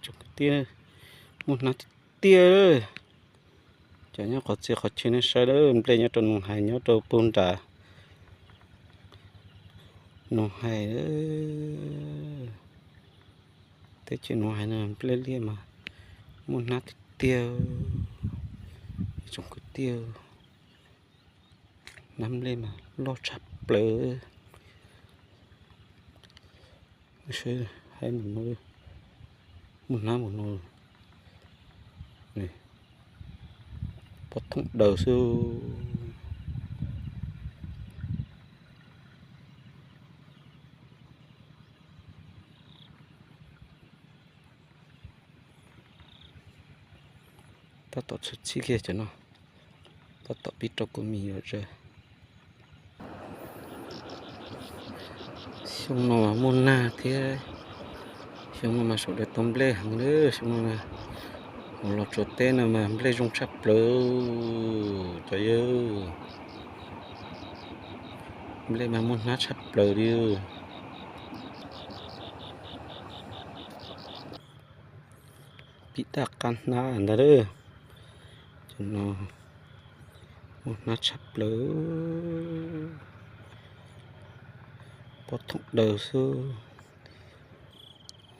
Tsoom kwv tij, muaj hnab tiag tiag. Cov nyob qhov txhia qhov chaw nej saib lawm, nplej nyob rau Noog Hais, nyob rau puag nram Noog Hais. Teb chaws Noog Hais no nplej liaj mas muaj hnab tiag tiag. Ib tsoom kwv tij, hnab nplej mas loj tshaj plaws. Saib, haib mus no, muaj hnab mus no, pob thooj daws xwb. Tab tom txhwb txhib kiag cov no, tab tom pib rau kuv mis yuav zas. Xyoo no mas muaj nag thiab, xyoo no mas sawv daws tau nplej heev li. Xyoo no mas mus los tsuas teb no mas nplej zoo tshaj plaws cov yawg. Nplej mas muaj hnab tshaj plaws li. Pim daj qab hnab ntag lawm. Cov no muaj hnab tshaj plaws, pob thooj daws xwb.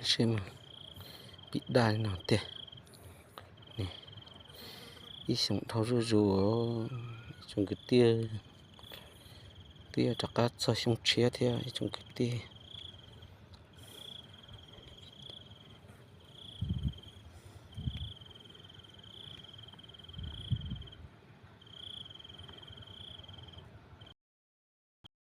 Saib mas, pim daj li no tiag. Ib xyoos dhau zuj zus, ib tsoom kwv tij. Twb yuav rov qab txog xyoo tshiab thiab ib tsoom kwv tij.